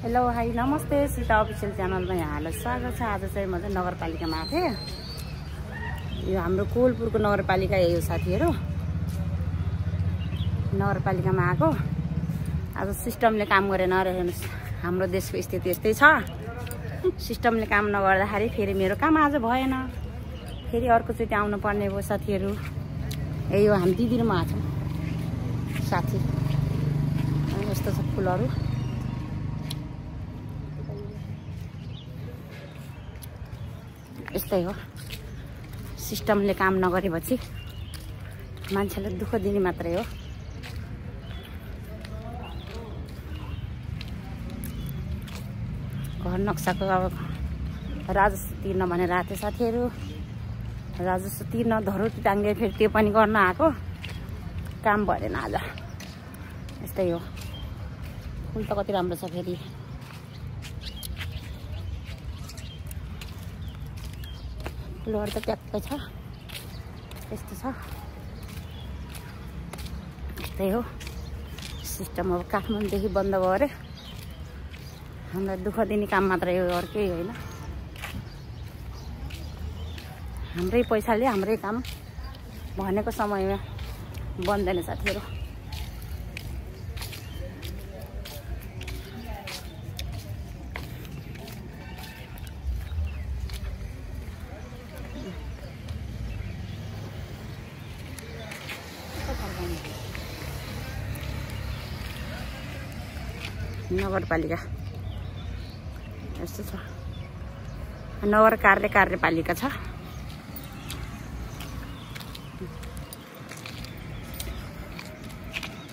Hello hi नमस्ते Sita official च्यानलमा यहाँलाई स्वागत छ। आज चाहिँ म चाहिँ नगरपालिकामा आएको थिएँ। यो हाम्रो कोलपुरको नगरपालिका हो साथीहरू। नगरपालिकामा आएको आज सिस्टमले काम गरेन र हेर्नुस् हाम्रो देशको स्थिति यस्तै छ। सिस्टमले काम नगर्दाखेरि फेरि मेरो काम आज भएन, फेरि अर्कोचोटि आउनु पर्ने भयो साथीहरू। यही हो हामी दिदी र म आछौँ साथी। यस्तो छ फुलहरू। यस्तै हो, सिस्टमले काम नगरेपछि मान्छेलाई दुःख दिने मात्रै हो। घर नक्साको अब राजस्व तिर्न भनेर आएको थियो साथीहरू। राजस्व तिर्न धरोटी टाङ्गे फेरि त्यो पनि गर्न आएको, काम भएन आज। यस्तै हो। फुल त कति राम्रो छ फेरि। फुलहरू त ट्याक्कै छ, यस्तो छ। यस्तै हो सिस्टम। अब काठमाडौँदेखि बन्द भयो अरे। हामीलाई दुःख दिने काम मात्रै हो, अरू केही होइन। हाम्रै पैसाले हाम्रै काम भनेको समयमा बन्दैन साथीहरू। नगरपालिका यस्तो छ। नगर कार्यपालिका छ।